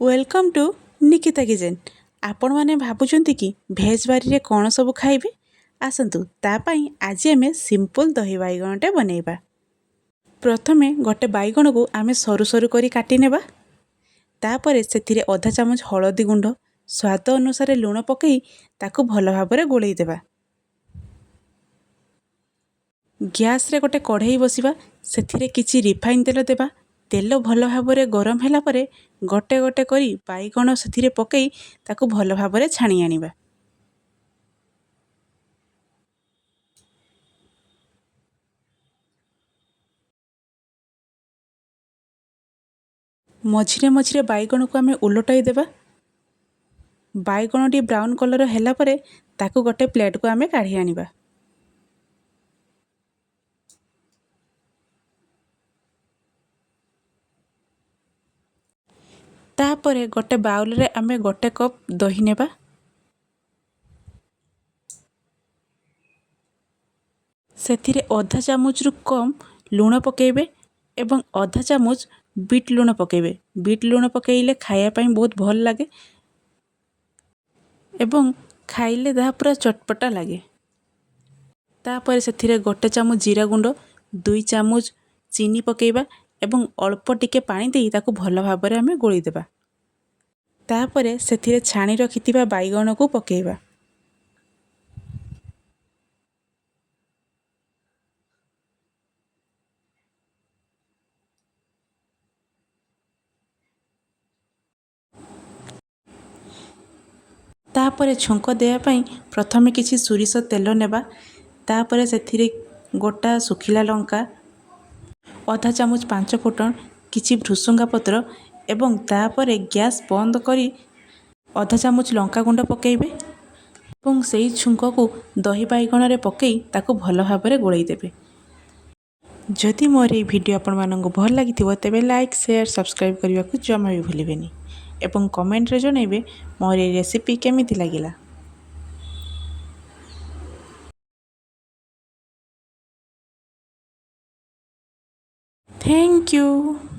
Welcome to Nikita Kitchen. ଆପଣମାନେ ଭାବୁଛନ୍ତି କି ଭେଜ୍ ବାରିରେ କ'ଣ ସବୁ ଖାଇବେ? ଆସନ୍ତୁ, ତା ପାଇଁ ଆଜି ଆମେ ସିମ୍ପଲ୍ ଦହି ବାଇଗଣଟେ ବନେଇବା। ପ୍ରଥମେ ଗୋଟେ ବାଇଗଣକୁ ଆମେ ସରୁ ସରୁ କରି କାଟି ନେବା। ତାପରେ ସେଥିରେ ଅଧା ଚାମଚ ହଳଦୀ ଗୁଣ୍ଡ, ସ୍ୱାଦ ଅନୁସାରେ ଲୁଣ ପକାଇ ତାକୁ ଭଲ ଭାବରେ ଗୋଳେଇ ଦେବା। ଗ୍ୟାସ୍ରେ ଗୋଟେ କଢ଼େଇ ବସିବା। ସେଥିରେ କିଛି ରିଫାଇନ୍ ତେଲ ଦେବା। ତେଲ ଭଲ ଭାବରେ ଗରମ ହେଲା ପରେ ଗୋଟେ ଗୋଟେ କରି ବାଇଗଣ ସେଥିରେ ପକାଇ ତାକୁ ଭଲ ଭାବରେ ଛାଣି ଆଣିବା। ମଝିରେ ମଝିରେ ବାଇଗଣକୁ ଆମେ ଓଲଟାଇ ଦେବା। ବାଇଗଣଟି ବ୍ରାଉନ୍ କଲର୍ ହେଲା ପରେ ତାକୁ ଗୋଟେ ପ୍ଲେଟ୍କୁ ଆମେ କାଢ଼ି ଆଣିବା। ତାପରେ ଗୋଟେ ବାଉଲରେ ଆମେ ଗୋଟେ କପ୍ ଦହି ନେବା। ସେଥିରେ ଅଧା ଚାମଚରୁ କମ୍ ଲୁଣ ପକାଇବେ ଏବଂ ଅଧା ଚାମଚ ବିଟ୍ ଲୁଣ ପକାଇବେ। ବିଟ୍ ଲୁଣ ପକାଇଲେ ଖାଇବା ପାଇଁ ବହୁତ ଭଲ ଲାଗେ ଏବଂ ଖାଇଲେ ତାହା ପୁରା ଚଟପଟା ଲାଗେ। ତାପରେ ସେଥିରେ ଗୋଟେ ଚାମଚ ଜିରା ଗୁଣ୍ଡ, 2 ଚାମଚ ଚିନି ପକାଇବା ଏବଂ ଅଳ୍ପ ଟିକେ ପାଣି ଦେଇ ତାକୁ ଭଲ ଭାବରେ ଆମେ ଗୋଳେଇ ଦେବା। ତାପରେ ସେଥିରେ ଛାଣି ରଖିଥିବା ବାଇଗଣକୁ ପକାଇବା। ତାପରେ ଛୁଙ୍କ ଦେବା ପାଇଁ ପ୍ରଥମେ କିଛି ସୋରିଷ ତେଲ ନେବା। ତାପରେ ସେଥିରେ ଗୋଟା ଶୁଖିଲା ଲଙ୍କା, ଅଧା ଚାମଚ ପାଞ୍ଚ ଫୁଟଣ, କିଛି ଭୃସୁଙ୍ଗା ପତ୍ର ଏବଂ ତାପରେ ଗ୍ୟାସ୍ ବନ୍ଦ କରି ଅଧା ଚାମଚ ଲଙ୍କା ଗୁଣ୍ଡ ପକାଇବେ ଏବଂ ସେଇ ଛୁଙ୍କକୁ ଦହି ବାଇଗଣରେ ପକାଇ ତାକୁ ଭଲ ଭାବରେ ଗୋଳେଇ ଦେବେ। ଯଦି ମୋର ଏଇ ଭିଡ଼ିଓ ଆପଣମାନଙ୍କୁ ଭଲ ଲାଗିଥିବ, ତେବେ ଲାଇକ୍, ସେୟାର, ସବସ୍କ୍ରାଇବ୍ କରିବାକୁ ଜମା ବି ଭୁଲିବେନି ଏବଂ କମେଣ୍ଟରେ ଜଣାଇବେ ମୋର ଏଇ ରେସିପି କେମିତି ଲାଗିଲା। Thank you.